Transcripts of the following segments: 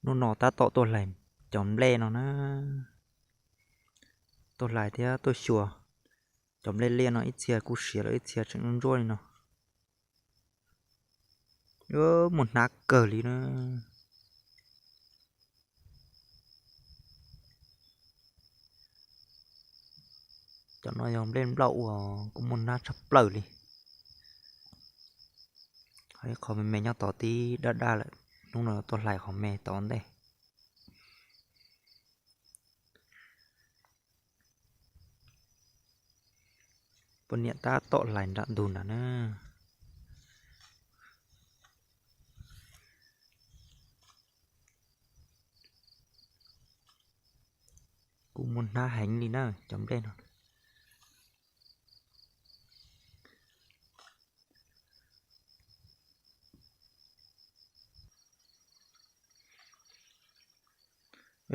Hnub no tab tom tuaj hlais cov nplej no na, tuaj hlais thiab tuaj xyuas cov nplej liaj no, ib txhia kuj siav lawm ib txhia tseem ntsuab ntsuab li no. Muaj hnab kawg li na. Cov no yog nplej nplauj uas kuj muaj hnab tshaj plaws li. Ib qho me me nyob tod tib daj daj lawm, hnub no tuaj hlais qhov me tod ntej. Poj niam tab tom hlais nram ntug nrad na. Kuj muaj hnab heev li na cov nplej no.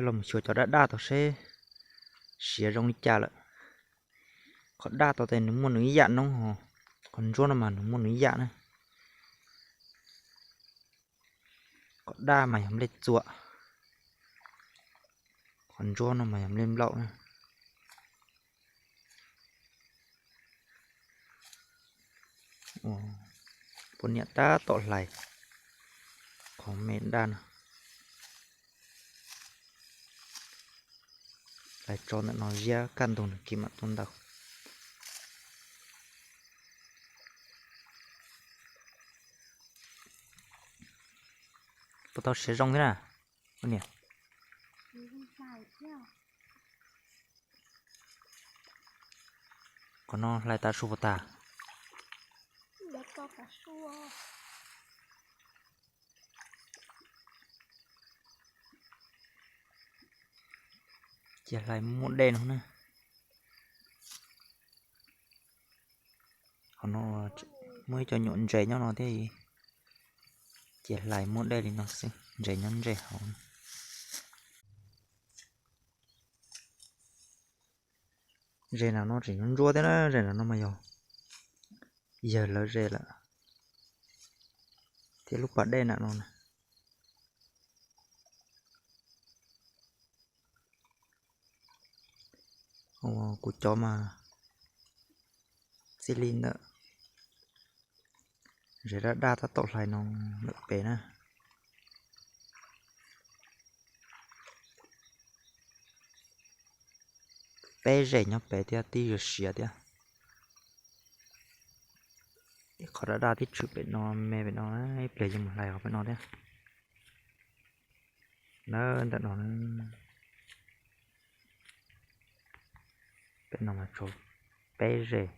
Los mus xyuas cov daj daj tod seb siav zoo li cas lawm. Qhov daj tod tes nws muaj nws ib yam noob, qhov ntsuab no mas nws muaj nws ib yam na. Qhov daj mas yog nplej txuas, qhov ntsuab no mas yog nplej nplauj na. Poj niam tab tom hlais qhov me daj no, hlais tso ntawm no ziab kaj ntug nws kiv mam tuaj ntaus. Puas tau siav zoo thiab na? Qhov no hlais tav su puas tag? Ces hlais muaj dej no na. Qhov no muaj ib co nyuam ntses nyob no thiab, ces hlais muaj dej li no xwb, ntses nyob ntsej hauv. Zes nram no tseem ntsuab thiab na, zes nram no mas yog yawg lawv zes lawm, thiab lub pas dej nram no na. Kuv cov mas txij li ntawm zes daj daj tab tom hlais no lawm pem na. Peb zes nyob pem thiab tib zes siav thiab. Ib qho daj daj tib tshwm pem no, me pem no, ib pliag yuav mus hlais qhov pem no thiab. Ntawm no, pem no mas tshuav peb zes.